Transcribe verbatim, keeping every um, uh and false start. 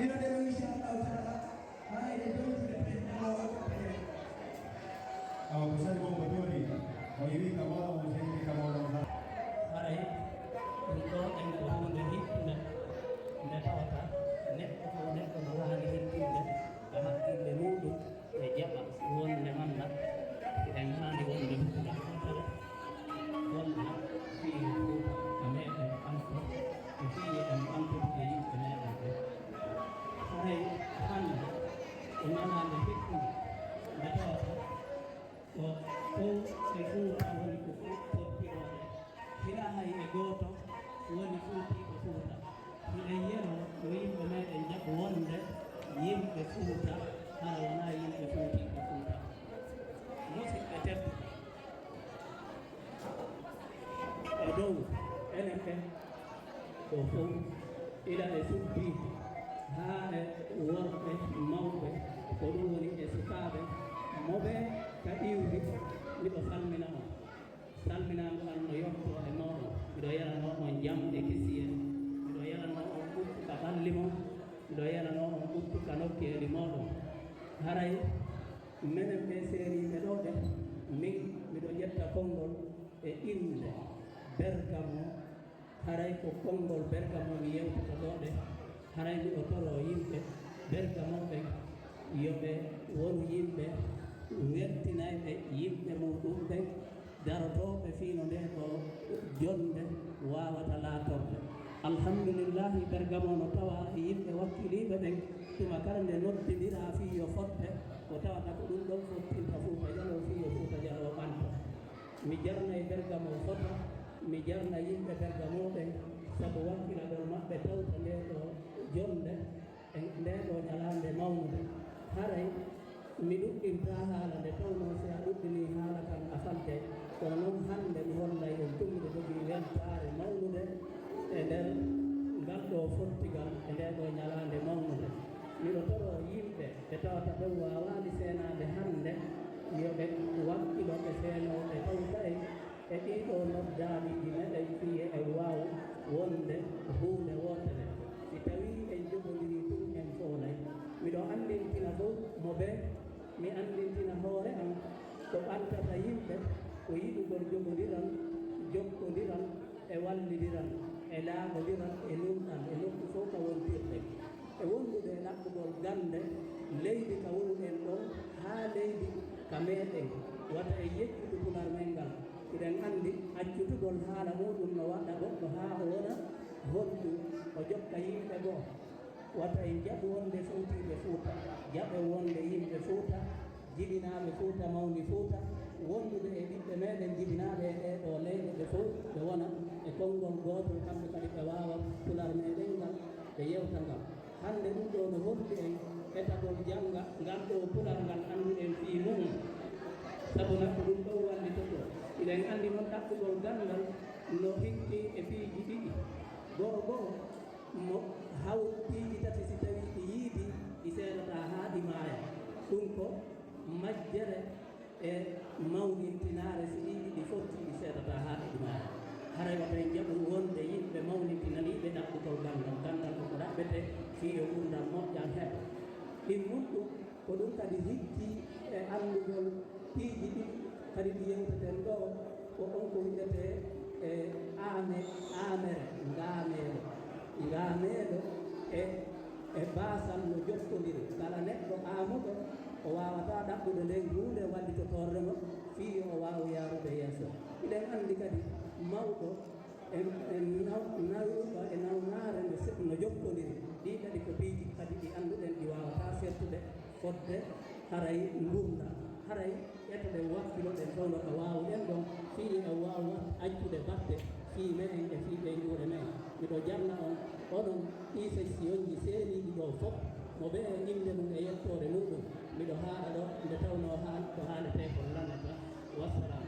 Ina ɗe ɗo, inchallahu taala, haa eɗen ɗowtude président o. Awa ko sari, wonko jooɗi o yewi ka mawɗo, o senti ka mawɗo. Haray ɗum ɗo en ko huunde hittunde, nde tawata neɗɗo fof neɗɗo no haani hettinde ka hakkille muɗum, e jaɓa wonde manda eɗen haani wonde huunde wonde fii Fuuta ka meɗen ɓamto, e fii eɗen ɓamtodira yimɓe meɗen ɓe. Haray hannde ko ñalaande hittunde, nde tawata ko fow e Fuuta woni ko fow pottirooɓe. Hina hay e gooto woni fuutiiɗo Fuuta. Miɗen yelo yo yimɓe meɗen jaɓu wonde yimɓe Fuuta, hara wonaa yimɓe fuutiiɓe Fuuta. Musidɓe tedduɓe, e dow enen ɓe ko fow, ila e suddi haa e worɓe mawɓe, ko ɗum woni e sukaaɓe, mo ɓe ka iwdi, miɗo salmina on. Salminaango an no yotto e mooɗon. Miɗo yalanoo on jam e kisiyee. Miɗo yalanoo on ɓuttu ka ɓalli mon. Miɗo yalanoo on ɓuttu ka nokkeeli mooɗon. Haray menen ɓe seeriiɓe ɗoo ɓe, min miɗo ƴetta konngol e innde Bergamo. Haray ko konngol Bergamo mi yewtata ɗoo ɗe. Haray miɗo toroo yimɓe Bergamo ɓen yo ɓe wonu yimɓe weltinayɓe yimɓe muɗum ɓen, darotooɓe fii no ndee ɗoo jonnde waawata laatorde. Alhamdulillahi, Bergamo no tawaa e yimɓe wakkiliiɓe ɓen, tuma kala nde noddindiraa fii yo fodde, ko tawata ko ɗum ɗon fottinta Fuuta Jaloo fii yo Fuuta Jaloo ɓanto. Mi jarnay Bergamo fota, mi jarna yimɓe Bergamo ɓen, sabu wakkilagol maɓɓe tawta ndee ɗoo jonnde e ndee ɗoo ñalaande mawnde. Haray mi ɗuɗɗintaa haala nde tawnoo si a ɗuɗɗinii haala kan a faltay. Kono non hannde mi hollay on tun miɗo jogii weltaare mawnde e nder ngal ɗoo fottigal e ndee ɗoo ñalaande mawnde. Miɗo toroo yimɓe ɓe tawata ɓen waawaali seenaade hannde, yo ɓe wakkilo ɓe seenoo ɓe tawtay e ɗii ɗoo noddaandiiji meɗen fii e waaw wonde huunde wootere. Si tawii en jogondirii tun en foolay. Miɗo anndintina fow mo ɓe, mi anndintina hoore an, ko ɓantata yimɓe ko yiɗugol jogondiral, jokkondiral, e wallidiral, e laaɓondiral, e nunɗal, e nokku fow ka wontirɗen. E wondude e ɗaɓɓugol gannde leydi ka woni-ɗen ɗon haa leydi ka meɗen, wata en yejjitu pular men ngal. Hiɗen anndi accutugol haala muɗum no waɗa goɗɗo haa o wona honɗum, o jokka yimɓe goo. Wata en jaɓu wonde fuutiiɓe Fuuta, jaɓen wonde yimɓe Fuuta, jibinaaɓe Fuuta, mawni Fuuta, wondude e ɓiɓɓe meɗen jibinaaɓe e ɗee ɗoo leyɗe ɓe fow, ɓe wona e konngol gootol, kamɓe kadi ɓe waawa pular meɗen ngal, ɓe yewta ngal. Hannde ɗum ɗoo no holli en etagol jannga ngal ɗoo pular ngal annduɗen fii mu'um, sabu na ko ɗum ɗoo wallitotoo. Hiɗen anndi non ɗaɓɓugol ganndal no hikki e piiji ɗiɗi. Go'o go'o mo hawti piiji tati si tawii ɗi yiidi, ɗi seedataa haa ɗi maaya. Ɗum ko majjere e mawnintinaare si ɗi ɗiɗi fotti ɗi seedataa haa ɗi maaya. Haray wata en jaɓu wonde yimɓe mawnintinaniiɓe ɗaɓɓugol ganndal. Ganndal ko ko ɗaɓɓetee fii yo ngurndan moƴƴan heɓa. Ɗimmuɗum ko ɗum kadi hikki e anndugol piiji ɗiɗi kadi ɗi yewteten ɗoo, ko on ko wi'etee e aame-, aamere, ngaameeɗo. Ngaameeɗo e, e baasal no jokkondiri. Kala neɗɗo aamuɗo, o waawataa ɗaɓɓude nden huunde wallitotoorde mo fii yo o waawu yaarude yeeso. Hiɗen anndi kadi mawɗo e, e naw-, nawuɗo e nawnaare no se-, no jokkondiri. Ɗii kadi ko piiji kadi ɗi annduɗen ɗi waawataa sertude fodde haray ngurndan. Haray ƴettoɗen wakkiloɗen fewndo ka waawuɗen ɗon fii en waawa accude batte fii meɗen e fii ɓeynguure men. Miɗo jarna on, onon ɗii seksiyonji seeniiɗi ɗoo fof, mo ɓe e innde mum e yettoore muɗum. Miɗo haala ɗoo nde tawnoo haa ko haaletee kon lanata. Wassalam.